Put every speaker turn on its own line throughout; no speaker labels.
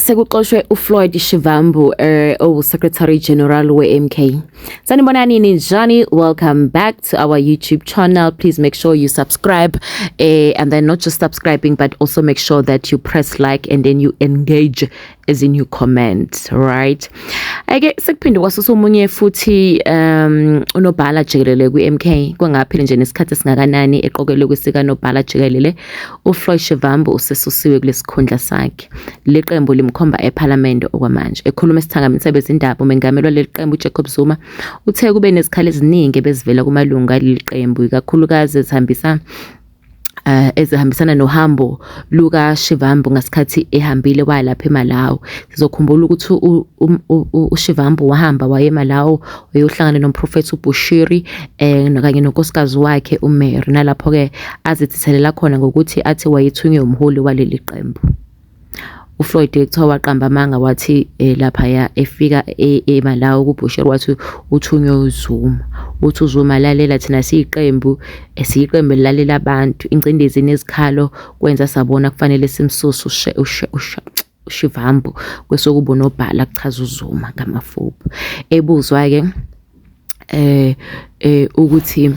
Sekuxoshwe uFloyd Shivambu owu-Secretary General we-MK. Sanibonani ninjani? Welcome back to our YouTube channel. Please make sure you subscribe and then not just subscribing but also make sure that you press like and then you engage as in you comment, right? Ake sekuphinde kwasusa omunye futhi unobhala jikelele kwi-MK kwangapheli nje nesikhathi esingakanani eqokelwe kwesikanobhala jikelele uFloyd Shivambu usesusiwe kulesikhundla sakhe. Leli qembu limkhomba ePhalamende okwamanje. Ekhuluma esithangamini sabezindaba umengameli waleli qembu uJacob Zuma uthe kube nezikhalo eziningi ebezivela kumalungu aleli qembu ikakhulukazi ezihambisa ezihambisana nohambo luka Shivambu ngasikhathi ehambile waya lapha eMalawi. Sizokhumbula ukuthi uShivambu wahamba waye eMalawi wayohlangana nomprofethi uBushiri kanye nonkosikazi wakhe uMary nalapho-ke azithethelela khona ngokuthi athi wayethunywe umholi waleli qembu. UFloyd kuthiwa waqamba amanga wathi laphaya efika eMalawi kuBushiri wathi uthunywe uZuma. Uthi uZuma lalela thina siyiqembu siyiqembu elilalela abantu ingcindezi nezikhalo kwenza sabona kufanele simsuse uShivambu kwesokuba unobhala kuchaza uZuma ngamafuphi. Ebuzwa-ke ukuthi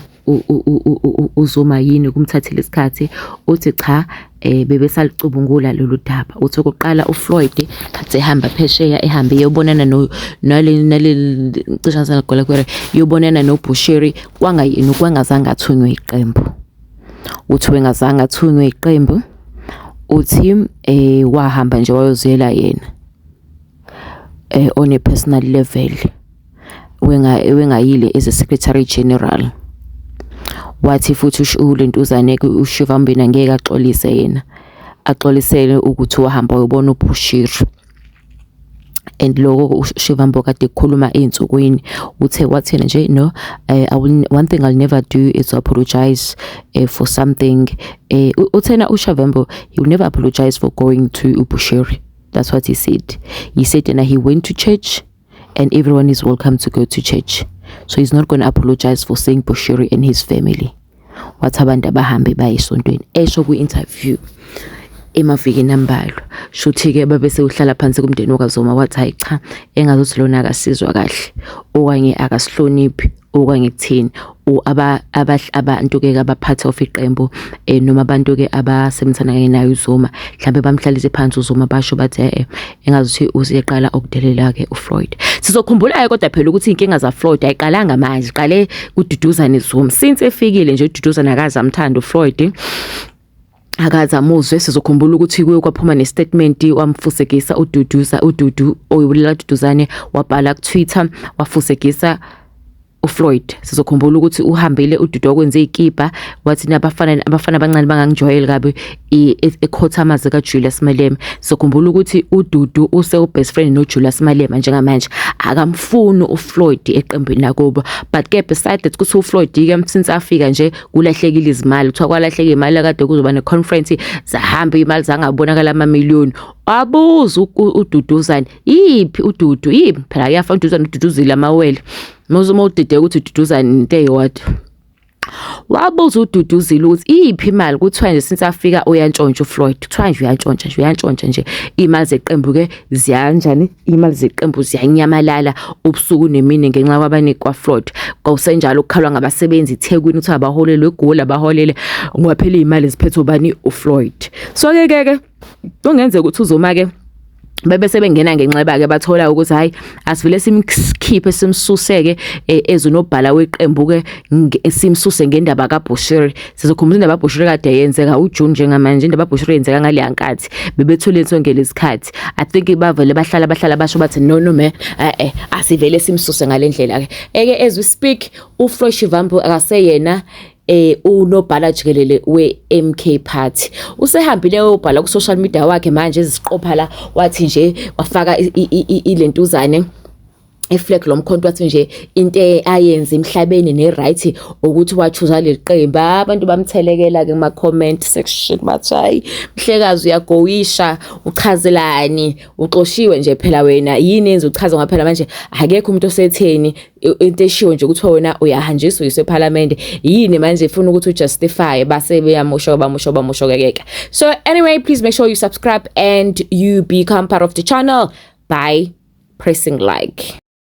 uZuma yini kumthathela isikhathi uthi cha bebesalicubungula lolu daba. Uthi okokuqala uFloyd khathi ehamba phesheya ehambe eyobonana no nale nale cishe ngisaligula kwere yobonana noBushiri kwangayini kwangazange athunywe iqembu. Uthi wengazange athunywe iqembu uthi wahamba nje wayoziyela yena on a personal level wengayile as a secretary general. Wathi futhi ulentuzane-ke uShivambu ngeke axolise yena axolisele ukuthi wahamba wayobona uBushiri. And lokho uShivambu kade kukhuluma ey'nsukwini uthe wathi yena nje no I will, one thing I'll never do is to apologize for something uthena uShivambu he will never apologize for going to uBushiri. That's what he said. He said and he went to church and everyone is welcome to go to church. So he's not going to apologize for seeing Bushiri and his family. Wathi abantu abahambe baye esontweni esho kwi-interview emavikini ambalwa. Shuthi-ke babe sewuhlala phansi kumndeni wakaZuma wathi hayi cha engazuthi lona akasizwa kahle okanye akasihloniphi okanye kuthini abantu-ke abaphathi of iqembu noma abantu-ke abasebenzisana kanye naye uZuma mhlambe bamhlalise phansi uZuma basho bathi engazuthi useqala ukudelela-ke uFloyd. Sizokhumbula-ke kodwa phela ukuthi iy'nkinga zaFloyd ayiqalanga manje iqale kuDuduzane Zuma since efikile nje uDuduzane akaze amthanda uFloyd akaze amuzwe. Sizokhumbula ukuthi kuye kwaphuma ne-statement wamfusekisa uDuduza uDudu oyibulela Duduzane wabhala ku-Twitter wafusegisa uFloyd. Sizokhumbula ukuthi uhambile uDudu wakwenza izikipa wathi nabafana abafana abancane bangangijwayeli kabi ekhotha amazwi kaJulius Malema. Sizokhumbula ukuthi uDudu use best friend noJulius Malema njengamanje akamfuni uFloyd eqembini lakubo but ke beside that ukuthi uFloyd ke since afika nje kulahlekile izimali kuthiwa kwalahleka imali kade kuzoba ne-conference zahamba imali zangabonakala amamiliyoni. Wabuza uDuduzane iphi uDudu yiphi phela kuyafana uDuduzane ududuzile amawele uma udideka ukuthi ududuzane into eyodwa. Wabuza uDuduzile ukuthi iphi imali kuthiwa nje since afika uyantshontsha uFloyd kuthiwa nje uyantshontsha nje uyantshontsha nje imali zeqembu ke ziyanjani imali zeqembu ziyanyamalala ubusuku nemini ngenxa kwabani kwaFloyd. Kwawusenjalo ukukhalwa ngabasebenzi eThekwini kuthiwa abaholelwe eGoli abaholele ngoba phela iy'mali ziphethwe ubani uFloyd. So ke ke ke kungenzeka ukuthi uZuma ke bebe sebengena ngenxeba ke bathola ukuthi hayi asivele simkhiphe simsuseke ezunobhala weqembu ke simsuse ngendaba kaBushiri. Sizokhumbula indaba kaBushiri kade yenzeka uJune njengamanje indaba kaBushiri yenzeka ngale nkathi bebethule sonke lesikhathi. I think bavele bahlala bahlala basho bathi no no man asivele simsuse ngalendlela ke. Eke as we speak uFloyd Shivambu akaseyena unobhala jikelele we-MK Party. Usehambile uyobhala ku social media wakhe manje eziqopha la wathi nje wafaka ilentuzane I-flag lomkhonto, wathi nje into ayenze emhlabeni ne-right ukuthi wa-choose-a leli qembu. Abantu bamthelekela-ke kuma-comment section, bathi, "Hayi mhlekazi, uyagowisha, uchazelani? Uxoshiwe nje phela wena, yini yenza uchaze?" Ngoba phela manje akekho umuntu osetheni, into eshiwo nje ukuthi wena uyahanjiswa, uyiswe ephalamende. Yini manje ifuna ukuthi u-justify? Base beyamusho, bamusho, bamusho kekeke. So anyway, please make sure you subscribe and you become part of the channel by pressing like.